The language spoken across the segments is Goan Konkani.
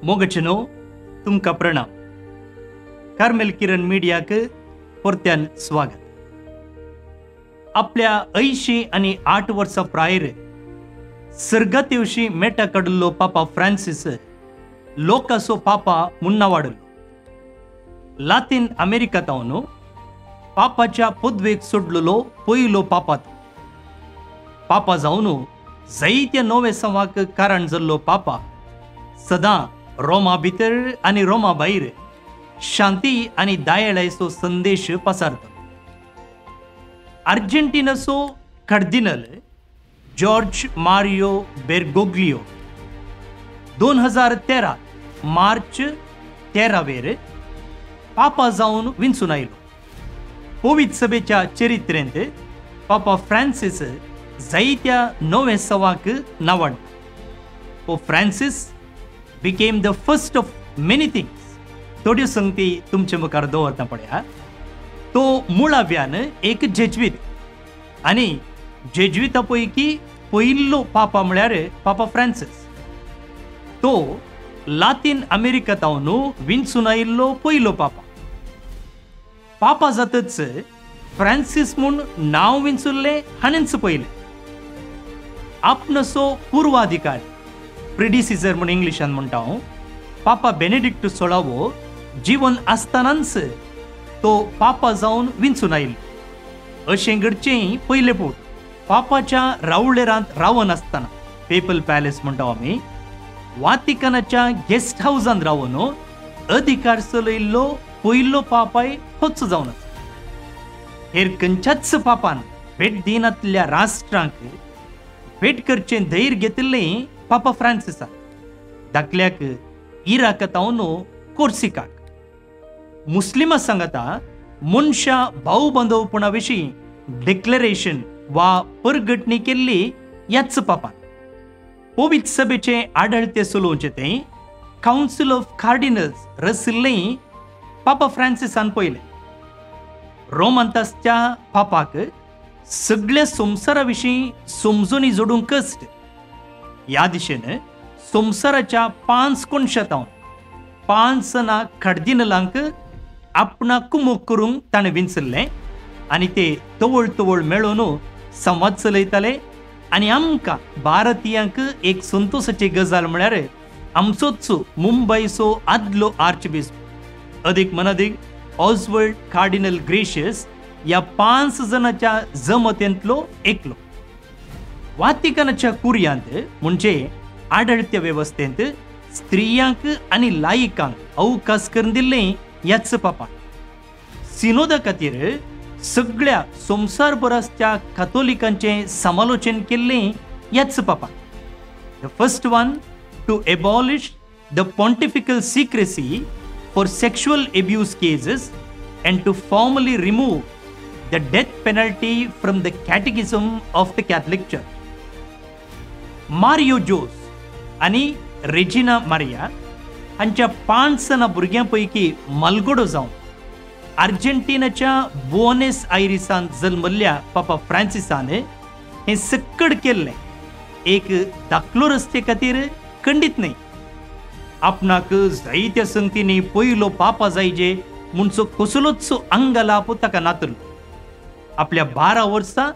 मोगचनो तुमकां प्रणाम. कार्मेल किरण मिडियाक परत्यान स्वागत. आपल्या 88 वर्सां प्रायर सर्गातेवशी मेटा काडिल्लो पापा फ्रांसीस लोकासो पापा म्हूण नांवाडलो. लातीन अमेरिका तावन पापाच्या पदवेक सोडलेलो पयलो पापा. पापा जावन जायत्या नोवेसांवाक कारण जाल्लो पापा सदां रोमा भितर आनी रोमा भायर शांती आनी दयाळायेचो संदेश पसारता. आर्जेंटिनाचो कार्दिनल जॉर्ज मारियो बेर्गोग्लियो 2013 मार्च 13 पापा जावन विंचून आयलो. पवित्र सभेच्या चरित्रेंत पापा फ्रांसीस जायत्या नोवेसांवाक नांवाडलो. Pope Francis became the first of many things. थोड्यो संगती तुमचे मुखार दवरता पळया. तो मुळाव्यान एक जेज्वीत आनी जेज्विता पैकी पयिल्लो पापा म्हळ्यार पापा फ्रांसीस. तो लातीन अमेरिका तावन विंचून आयिल्लो पयलो पापा. पापा जातच फ्रांसीस म्हूण नांव विंचुल्लें हाणेंच पयलें. आपणसो पुर्वाधिकारी प्रिडिसिजर म्हूण इंग्लिशान म्हणटा हांव, पापा बेनेडिक्ट 16 जिवन आसतनाच तो पापा जावन विंचून आयलो. अशें घडचें पयले फावट पापाच्या रावळेरांत रावनासतना पेपल पॅलेस म्हणटा आमी, वातिकनाच्या गेस्ट हावजांत रावन अधिकार चलयल्लो पयलो पापाय होच जावन आसा. हेर खंयच्याच पापान भेट दिनातल्या राष्ट्रांक भेट करचें धैर्य घेतिल्लें पापा फ्रांसिसान. धाकल्याक इराक तावन कोर्सिकाक. मुस्लिमा सांगाता मनशा भाव बांधवपणा विशीं डिक्लेरेशन वा परगटणी केल्ली ह्याच पापान. पवित्र सभेचें आडळते चलोवचें तें कावन्सील ऑफ कार्डिनल्स रचिल्लें पापा फ्रांसिसान पयलें. रोमांत आसच्या पापाक सगळ्या संवसारा विशीं समजणी जोडूंक कश्ट. ह्या दिशेन संवसाराच्या 5 कोनशांत 5 जाणां कार्दिनलांक आपणाक कुमोक करूंक ताणें विंचल्लें आनी ते तवळ तवळ मेळोवन संवाद चलयताले. आनी आमकां भारतीयांक एक संतोसाची गजाल म्हळ्यार आमचोच मुंबयचो आदलो आर्चबिस्प अदीक मनादीक ऑस्वर्ड कार्डिनल ग्रेशियस ह्या 5 जाणांच्या जमतेंतलो एकलो. वातिकनाच्या कुर्यांत म्हणजे आडळत्या वेवस्थेंत स्त्रियांक आनी लायिकांक अवकाश करून दिल्लें ह्याच पापान. सिनोदा खातीर सगळ्या संवसारभराच्या कातोलिकांचें समालोचन केल्लें ह्याच पापान. The first one to abolish the pontifical secrecy for sexual abuse cases and to formally remove the death penalty from the catechism of the Catholic Church. Mario Jose आनी रेजिना मारिया हांच्या 5 जाणां भुरग्यां पैकी मालगडो जावन आर्जेंटिनाच्या बुएनोस आयरिसान जल्मल्ल्या पापा फ्रांसिसान हें सक्कड केल्लें एक धाकलो रस्ते खातीर खंडीत न्हय. आपणाक जायत्या संगतींनी पयलो पापा जायजे म्हणचो कसलोच अंगलाप ताका नातलो. आपल्या 12 वर्सां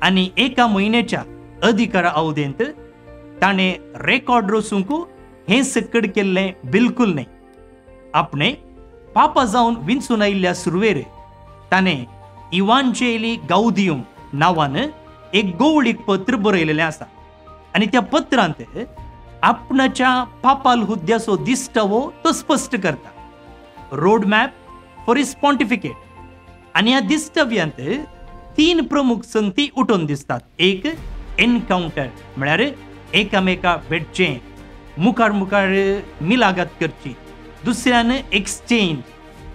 आनी 1 म्हयन्याच्या अधिकारा अवधेंत ताणें रेकॉर्ड रचूंक हें सक्कड केल्लें बिलकूल न्हय. आपणें पापा जावन विंचून आयिल्ल्या सुरवेर ताणें इवांजेली गावदियम नांवान एक गोवळीक पत्र बरयलेलें आसा आनी त्या पत्रांत आपणाच्या पापाल हुद्द्याचो दिश्टावो तो स्पश्ट करता. Road map for his pontificate. आनी ह्या दिश्टाव्यांत 3 प्रमुख संगती उठून दिसतात. एक एनकावंटर म्हळ्यार एकामेका भेटचें, मुखार मुखार मिलागात करची. दुसऱ्यान एक्सचेंज,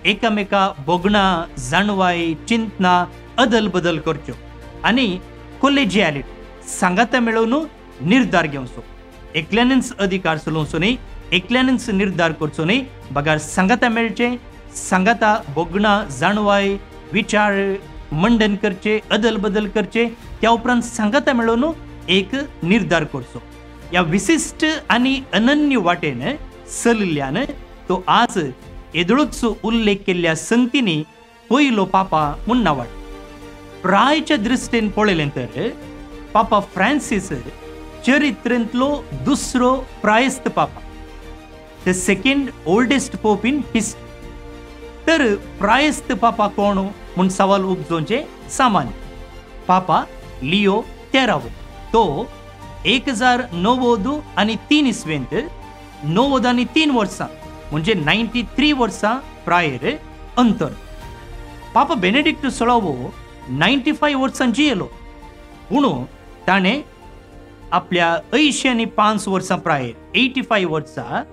एकामेका भोगणां, जाणवाय, चिंतना अदल बदल करच्यो. आनी कोलेजियालिटी, सांगाता मेळोवन निर्धार घेवचो. एकल्यानच अधिकार चलोवचो न्हय, एकल्यानच निर्धार करचो न्हय, बगार सांगाता मेळचें, सांगाता भोगणां, जाणवाय, विचार मंडन करचे, अदल बदल करचे, त्या उपरांत सांगाता मेळोवन एक निर्धार करचो. ह्या विशिश्ट आनी अनन्य वाटेन चलिल्ल्यान तो आज येदोळच उल्लेख केल्ल्या संगतींनी पयलो पापा म्हूण नांवाड. प्रायच्या दृश्टीन पळयलें तर पापा फ्रांसीस चरित्रेंतलो दुसरो प्रायस्त पापा, the second oldest pope in history. तर प्रायस्त पापा कोण म्हूण सवाल उपजोवचें सामान्य. पापा लिओ तेरावो तो 1093 इस्वेंत 93 वर्सां म्हणजे 93 वर्सां प्रायर अंतर. पापा बेनेडिक्ट सोळावो 95 वर्सां जियेलो, पूण ताणें आपल्या 85 वर्सां प्रायर 85 वर्सां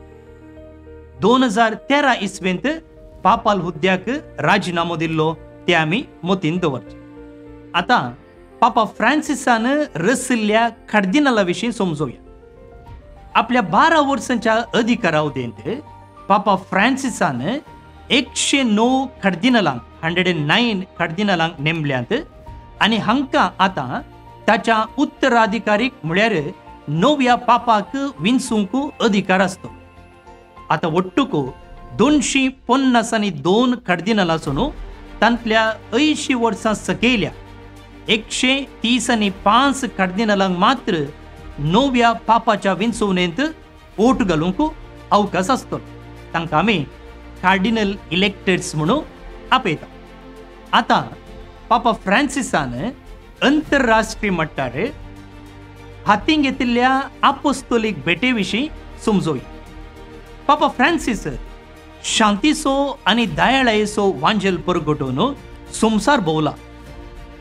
2013 इस्वेंत पापाल हुद्द्याक राजिनामो दिल्लो, ते आमी मतीन दवरचे. आतां पापा फ्रांसिसान रसिल्ल्या कार्दिनाला विशीं समजोवया. आपल्या 12 वर्सांच्या अधिकारा उदेंत पापा फ्रांसिसान 109 कार्दिनालांक 109 कार्दिनालांक नेमल्यांत आनी हांकां आतां ताच्या उत्तराधिकारीक म्हळ्यार नव्या पापाक विंचूंक अधिकार आसतो. आतां ಒಟ್ಟುಕು 252 कार्दिनाल आसून तांतल्या 80 वर्सां सकयल्या 135 कार्दिनालांक मात्र नव्या पापाच्या विंचवणेंत वोट घालूंक अवकाश आसतलो. तांकां आमी कार्डिनल इलेक्टेड्स म्हणून आपयता. आतां पापा फ्रांसिसान अंतरराष्ट्रीय मट्टार हातीं घेतिल्ल्या आपोस्तोलीक भेटे विशीं समजोवया. पापा फ्रांसीस शांतीचो आनी दयाळायेचो वांजेल परगटोवन संवसार भोंवला.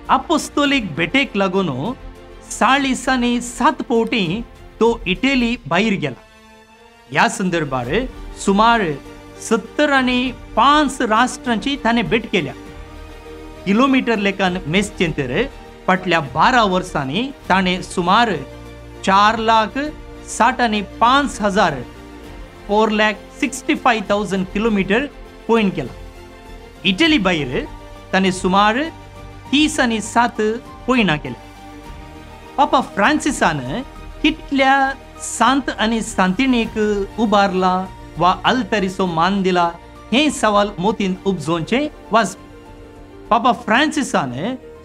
आपोस्तोलीक भेटेक लागून 47 फावटी तो इटली भायर गेला. ह्या संदर्भार सुमार 75 राष्ट्रांची ताणें भेट केल्या. किलोमिटर लेखान मेजचें तर फाटल्या 12 वर्सांनी ताणें सुमार 4,65,000 4,65,000 किलोमिटर पयण केला. इटली भायर ताणें सुमार 37 पयणां केल्या. पापा फ्रांसिसान कितल्या सांत आनी सांतिणीक उबारला वा आल्तारीचो मान दिला हें सवाल मोतीन उपजोवचें वाजपी. पापा फ्रांसिसान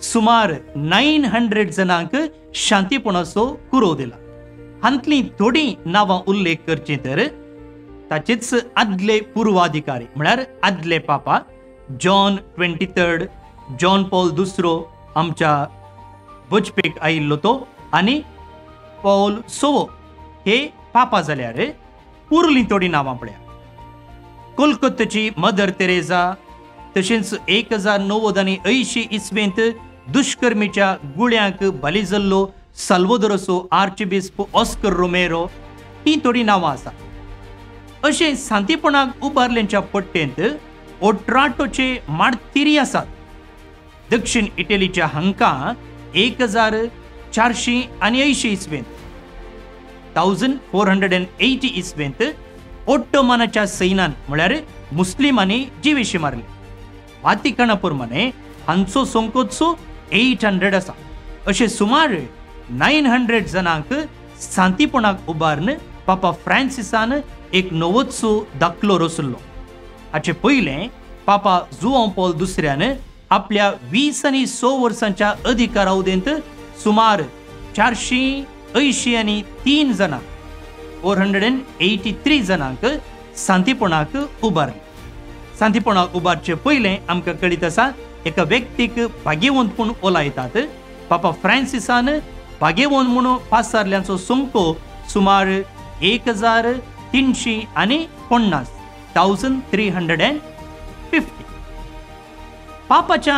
सुमार 900 जाणांक शांतीपणाचो कुरो दिला. हांतलीं थोडीं नांवां उल्लेख करचीं तर ताचेच आदले पुर्वाधिकारी म्हळ्यार आदले पापा जॉन 23, जॉन पॉल दुसरो आमच्या बचपेक आयिल्लो तो आनी पॉल सोवो हे पापा जाल्यार उरलीं थोडीं नांवां पळया. कोलकाताची मदर तेरेजा, तशेंच 1980 इस्वेंत दुष्कर्मीच्या गुळ्यांक बली जाल्लो साल्वादोराचो आर्चबिस्प ऑस्कर रोमेरो, ही थोडीं नांवां आसा. अशें शांतीपणाक उबारल्यांच्या पट्टेंत ओट्राटोचे मार्तिरी आसात. दक्षिण इटलीच्या हांकां 1480 इस्वेंत 1480 इस्वेंत ओट्टोमानाच्या सैन्यान म्हळ्यार मुस्लिमांनी जिवेशी मारले. वातिकाना प्रमाणे हांचो संकोचो 800 आसा. अशें सुमार 900 जाणांक शांतीपणाक उबारून पापा फ्रांसिसान एक नवोचो दाखलो रचलो. हाचे पयलें पापा जुआंव पॉल दुसऱ्यान आपल्या 26 वर्सांच्या अधिकारा उदेंत सुमार 483 जाणां 483 जाणांक शांतीपणाक उबारले. शांतीपणाक उबारचे पयलें आमकां कळीत आसा एका व्यक्तीक भाग्यवंत म्हूण ओलायतात. पापा फ्रांसिसान भाग्यवंत म्हूण पासारल्यांचो संको सुमार 1350 1350. पापाच्या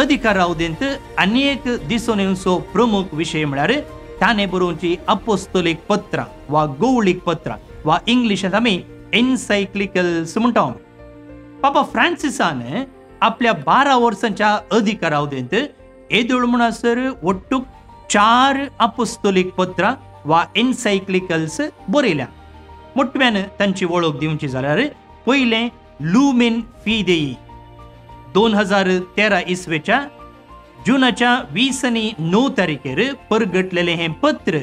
अधिकारा उदेंत आनी एक दिसून येवचो प्रमुख विशय म्हळ्यार ताणें बरोवची अपोस्तोलीक पत्रां वा गौळीक पत्रां वा इंग्लिशांत आमी एन्सायक्लिकल्स म्हणटा. पापा फ्रांसिसान आपल्या 12 वर्सांच्या अधिकारा उदेंत येदोळ म्हणसर ಒಟ್ಟು 4 अपोस्तोलीक पत्रां वा एन्सायक्लिकल्स बरयल्या. मोटव्यान तांची वळख दिवची जाल्यार पयलें लुमेन फिदेई 2013 इस्वेच्या जुनाच्या 20 आनी 9 तारखेर परगटलेलें हें पत्र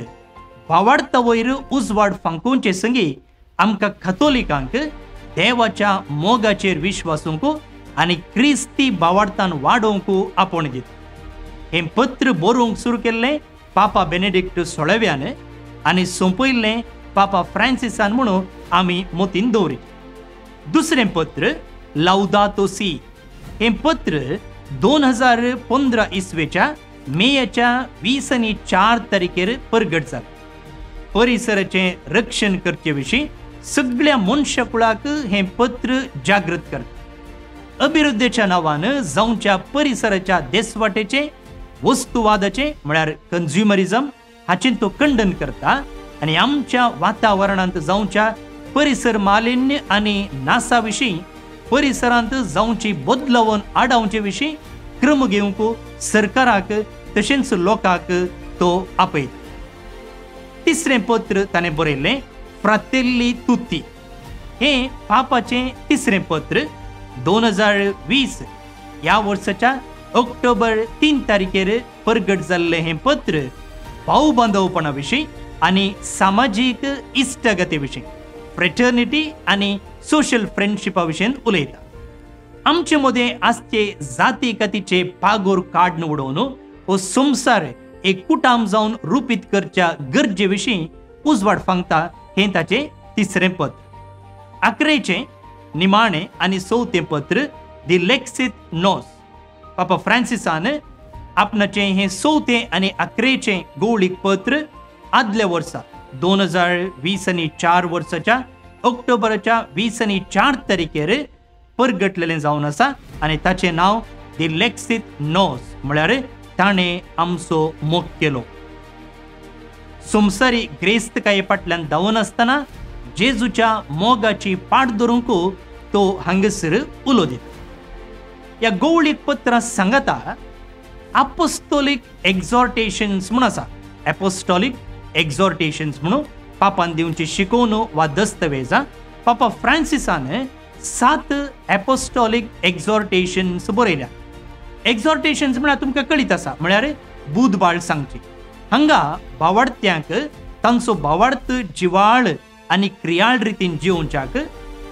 भावार्था वयर उजवाड फांकोवचे संगी आमकां कथोलिकांक देवाच्या मोगाचेर विश्वासूंक आनी क्रिस्ती भावार्थान वाडोवंक आपोवणें दिता. हें पत्र बरोवंक सुरू केल्लें पापा बेनेडिक्ट 16व्यान आनी सोंपयल्लें पापा फ्रांसिसान म्हणून आमी मोतीन दवरी. दुसरें पत्र लाउदातो सी हें पत्र 2015 इसवेच्या मेयाच्या 20 आनी 4 तारखेर परगट जालें. परिसराचें रक्षण करचे विशीं सगळ्या मनशाकुळाक हें पत्र जागृत करता. अभिवृद्धीच्या नांवान जावच्या परिसराच्या देसवाटेचें, वस्तुवादाचें म्हळ्यार कंज्युमरिजम हाचें तो खंडन करता आनी आमच्या वातावरणांत जावच्या परिसर मालिन्य आनी नासा विशीं, परिसरांत जावची बदलावन आडावचे विशीं क्रम घेवंक सरकाराक तशेंच लोकांक तो आपयता. तिसरें पत्र ताणें बरयल्लें फ्रातेल्ली तुत्ती हें पापाचें तिसरें पत्र 2020 ह्या वर्साच्या ऑक्टोबर 3 तारखेर परगट जाल्लें हें पत्र भाव बांधवपणा विशीं आनी सामाजीक इश्टागती विशीं, फ्रेटर्निटी आनी सोशल फ्रेंडशिपा विशीं उलयता. आमचे मदें आसचे जाती कातीचे पागोर काडून उडोवन हो संवसार एक कुटाम जावन रुपीत करच्या गरजे विशीं उजवाड फांगता हें ताचें तिसरें पत्र. अकरेचें निमाणें आनी चवथें पत्र दिलेक्सीत नोस पापा फ्रांसिसान आपणाचें हें चवथें आनी अकरेचें गौळीक पत्र आदल्या वर्सा 2020 आनी 4 वर्साच्या ऑक्टोबराच्या 20 आनी 4 तारखेर परगटलेलें जावन आसा आनी ताचें नांव दिलेक्सीत नोस म्हळ्यार ताणें आमचो मोग केलो. संवसारी ग्रेस्तकाये फाटल्यान धांवनासतना जेजूच्या मोगाची पाट धरूंक तो हांगासर उलो दिता. ह्या गौळीक पत्रां सांगता एपोस्टोलीक एक्झॉर्टेशन्स म्हूण आसा. एपोस्टोलीक एक्झॉर्टेशन्स म्हणून पापान दिवची शिकोवणू वा दस्तवेजां पापा फ्रांसिसान 7 एपोस्टोलीक एक्झॉर्टेशन्स बरयल्या. एक्झॉर्टेशन्स म्हळ्यार तुमकां कळीत आसा, म्हळ्यार बुधबाळ सांगची. हांगा भावार्थ्यांक तांचो भावार्थ जिवाळ आनी क्रियाळ रितीन जिवोवच्याक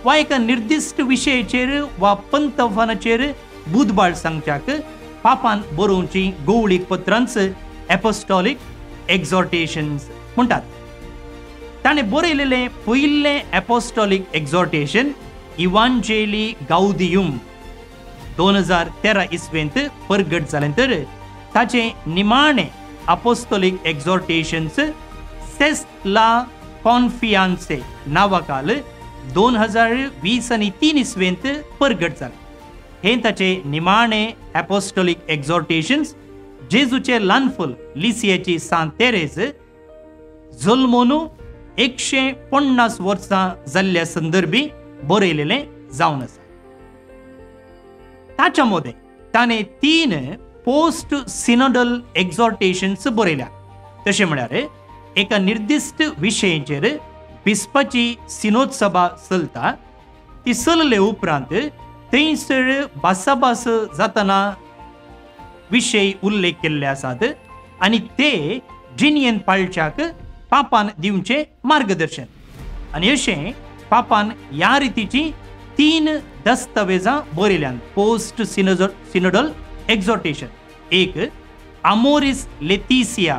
वा एका निर्दिश्ट विशयाचेर वा पंतफानाचेर बुधबाळ सांगच्याक पापान बरोवची गौळीक पत्रांच एपोस्टोलीक एक्झॉर्टेशन्स म्हणटात. ताणें बरयलेलें पयिल्लें एपोस्टोलीक एक्झॉर्टेशन इवांजेली गावदियूम 2013 इसवेंत परगट जालें तर ताचें निमाणें अपोस्टोलीक एक्झॉर्टेशन्स सेस ला कॉन्फियांसे नांवाखाल 2020 आनी 3 इसवेंत परगट जालें. हें ताचें निमाणें एपोस्टोलीक एक्झॉर्टेशन्स जेजूचे ल्हानफूल लिसियाची सांत तेरेज जल्मोनू 150 वर्सां जाल्ल्या संदर्भी बरयलेलें जावन आसा. ताच्या मदें ताणें 3 पोस्ट सिनोडल एक्झॉर्टेशन्स बरयल्या. तशें म्हळ्यार एका निर्दिश्ट विशयाचेर बिस्पाची सिनोद सभा चलता, ती चलले उपरांत थंयसर भासाभास जातना विशय उल्लेख केल्ले आसात आनी ते जिणयेन पाळच्याक पापान दिवचें मार्गदर्शन. आनी अशें पापान ह्या रितीची 3 दस्तावेजां बरयल्यान पोस्ट सिनोडल एक्झॉर्टेशन. एक आमोरिस लेतिसिया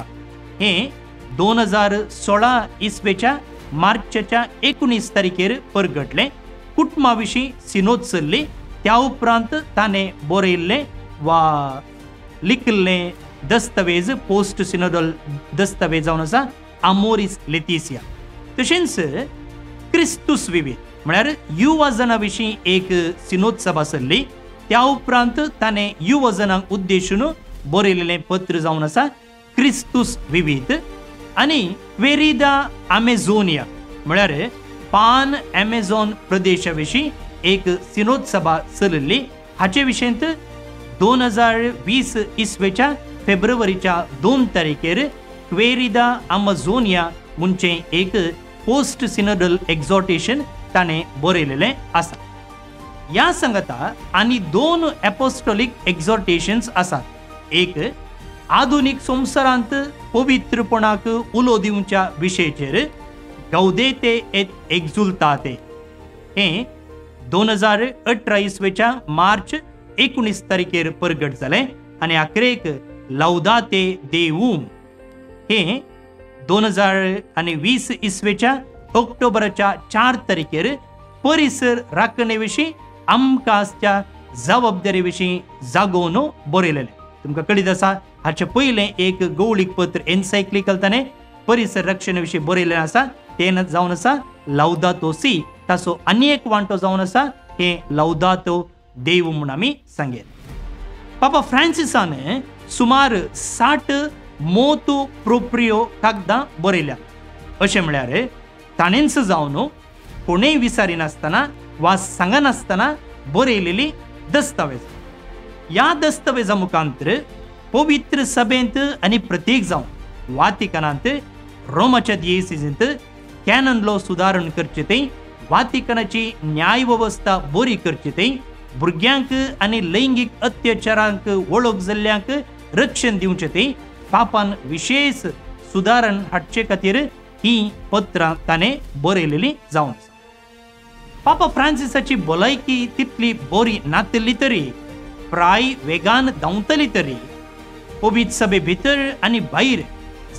हें 2016 इसवेच्या मार्चच्या 19 तारखेर परगटलें. कुटुंबा विशीं सिनोद चल्ली त्या उपरांत ताणें बरयल्लें वा लिखिल्लें दस्तावेज पोस्ट सिनोडल दस्तावेज जावन आसा आमोरिस लेतिसिया. तशेंच क्रिस्तूस विवीध म्हळ्यार युवा जणां विशीं एक सिनोद सभा चल्ली त्या उपरांत ताणें युवा जणांक उद्देशून बरयलेलें पत्र जावन आसा क्रिस्तूस विवीध. आनी क्वेरिदा अमेझोनिया म्हळ्यार पान अमेझॉन प्रदेशा विशीं एक सिनोद सभा चलिल्ली हाचे विशयंत 2020 इसवेच्या फेब्रुवारीच्या 2 तारखेर क्वेरिदा अमेझोनिया म्हणचें एक पोस्ट सिनोडल एक्झॉर्टेशन ताणें बरयलेलें आसा. ह्या सांगता आनी 2 एपोस्टोलीक एक्झॉर्टेशन्स आसात. एक आधुनीक संवसारांत पवित्रपणाक उलो दिवच्या विशयाचेर गौदेते एत एक्झुल्ताते हें 2018 इसवेच्या मार्च 19 तारखेर परगट जालें आनी आखरेक लौदाते देवूम हें 2020 इसवेच्या ऑक्टोबराच्या 4 तारखेर परिसर राखणे विशीं आमकां आसच्या जबाबदारी विशीं जागोवन बरयलेलें। तुमकां कळीत आसा हाचे पयलें एक गौळीक पत्र एन्सायक्लिकल ताणें परिसर रक्षणे विशीं बरयलें आसा, तें जावन आसा लौदातो सी, ताचो आनी एक वांटो जावन आसा हें लौदातो देव म्हूण आमी सांगेत। पापा फ्रांसिसान सुमार 60 मोतू प्रोप्रियो कागदां बरयल्या। अशें म्हळ्यार ताणेंच जावन कोणेय विचारिनासतना वा सांगनासतना बरयलेली दस्तावेज। ह्या दस्तावेजा मुखांतर पवित्र सभेंत आनी प्रत्येक जावन वातिकनांत रोमाच्या दियेसींत कॅनन लॉ सुदारण करचे थंय, वातिकनाची न्याय वेवस्था बरी करची थंय, भुरग्यांक आनी लैंगीक अत्याचारांक वळख जाल्ल्यांक रक्षण दिवचें थंय पापान विशेष सुदारण हाडचे खातीर ही पत्रां ताणें बरयलेली जावन आसा। पापा फ्रांसिसाची भलायकी तितली बरी नातली तरी प्राय वेगान धांवतली तरी पवित्र सभे भितर आनी भायर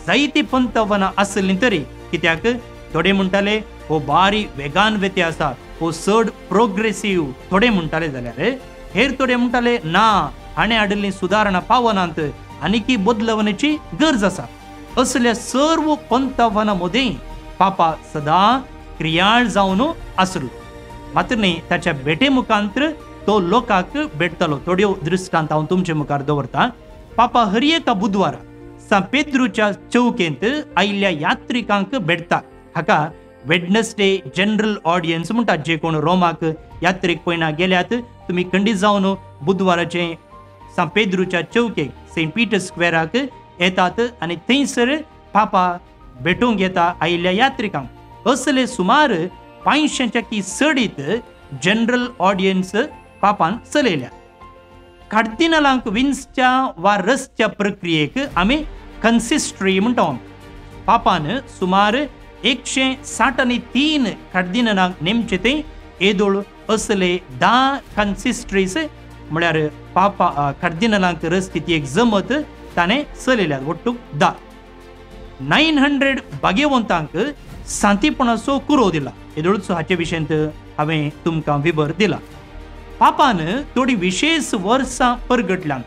जायती पंतवनां आसलीं तरी, कित्याक थोडे म्हणटाले हो बारी वेगान वेते आसा, हो चड प्रोग्रेसीव थोडे म्हणटाले, जाल्यार हेर थोडे म्हणटाले ना हाणें हाडिल्लीं सुदारणां पावनात आनीकी बदलवण्याची गरज आसा। असल्या सर्व पंतवनां मदीं पापा सदां क्रियाळ जावन आसलो, मात्र न्ही ताच्या भेटे मुखांतर तो लोकांक भेटतालो। थोड्यो दृश्टांत हांव तुमचे मुखार दवरता। पापा हर एका बुधवारा सांत पेद्रूच्या चौकेंत आयिल्ल्या यात्रिकांक भेटता, हाका वेडनसडे जनरल ऑडियन्स म्हणटात। जे कोण रोमाक यात्रेक पयना गेल्यात तुमी खंडीत जावन बुधवाराचे सांत पेद्रूच्या चौकेक सेंट पीटर स्क्वेराक येतात आनी थंयसर पापा भेटूंक येता आयिल्ल्या यात्रिकांक। असले सुमार 500 की चडीत जनरल ऑडियन्स पापान चलयल्या। कार्दिनालांक विंचच्या वा रसच्या प्रक्रियेक आमी कन्सिस्ट्री म्हणटा। पापान सुमार 163 कार्दिनालांक नेमचे ते येदोळ असले 10 कन्सिस्ट्रीज म्हळ्यार पापा कार्दिनालांक रस ती एक जमत ताणें चलयल्यात, ಒಟ್ಟು 10। 900 भाग्यवंतांक सांतीपणाचो कुरो दिला। येदोळचो हाचे विशयांत हांवें तुमकां विवर दिला। पापान थोडी विशेष वर्सां परगटल्यान।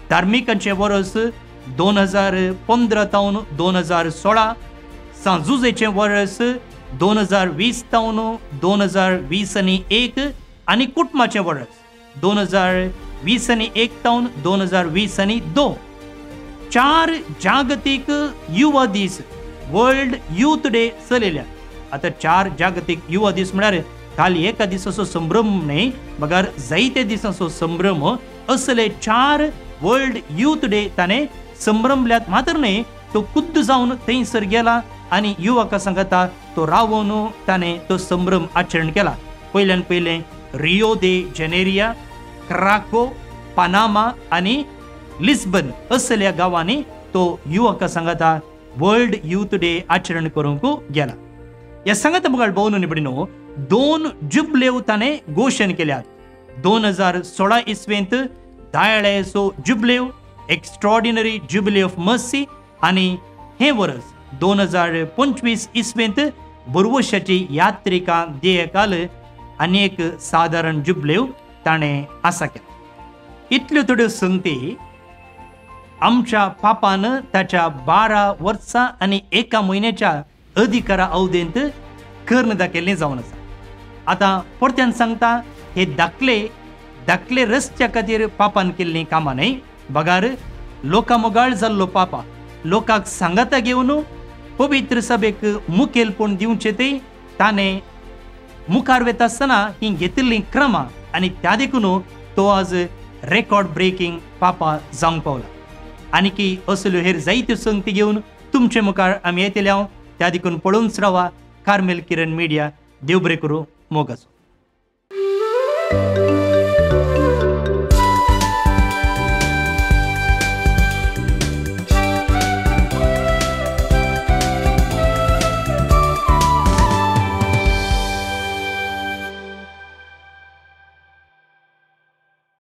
धार्मिकांचें वर्स 2015 तावन 2016, सांजुजेचें वर्स 2020 तावन 2021 आनी कुटुंबाचें वर्स 2021 तावन 2022। 4 जागतीक युवा दीस वर्ल्ड यूथ डे चलयल्या। आतां 4 जागतीक युवा दीस म्हळ्यार खाली एका दिसाचो संभ्रम न्हय, बगर जायते दिसांचो संभ्रम। असले 4 वर्ल्ड यूथ डे ताणें संभ्रमल्यात, मात्र न्हय तो खुद्द जावन थंयसर गेला आनी युवका सांगता तो रावोन ताणें तो संभ्रम आचरण केला। पयल्यान पयलें रियो दे जेनेरिया, क्राको, पनामा आनी लिस्बन असल्या गांवांनी तो युवका सांगता वर्ल्ड यूथ डे आचरण करूंक गेला। ह्या सांगता मुखार भोवन निबडिनो 2 जुबलेव ताणें घोशण केल्यात। 2016 इसवेंत दयाळाचो जुबलेव एक्स्ट्रॉर्डिनरी जुबले ऑफ मर्सी आनी हें वर्स 2025 इसवेंत बरवशाची यात्रिका देयकाल आनी एक सादारण जुबलेव ताणें आसा केला। इतल्यो थोड्यो संगती आमच्या पापान ताच्या 12 वर्सां आनी 1 म्हयन्याच्या अधिकारा अवधेंत कर्ण दाखयल्लें जावन आसा। आतां परत्यान सांगता हे दाखले दाखले रस्त्या खातीर पापान केल्लीं कामां न्हय, बगार लोकां मोगाळ जाल्लो पापा लोकांक सांगाता घेवन पवित्र सभेक मुखेलपण दिवचें तें ताणें मुखार वता आसतना ही घेतिल्लीं क्रमां आनी त्या देखून तो आज रेकॉर्ड ब्रेकींग पापा जावंक पावला। आनीकी असल्यो हेर जायत्यो संगती घेवन तुमचे मुखार आमी येतले हांव, त्या देखून पळोवनच रावा कार्मेल किरण मिडिया। देव बरें करूं, मोग आसूं।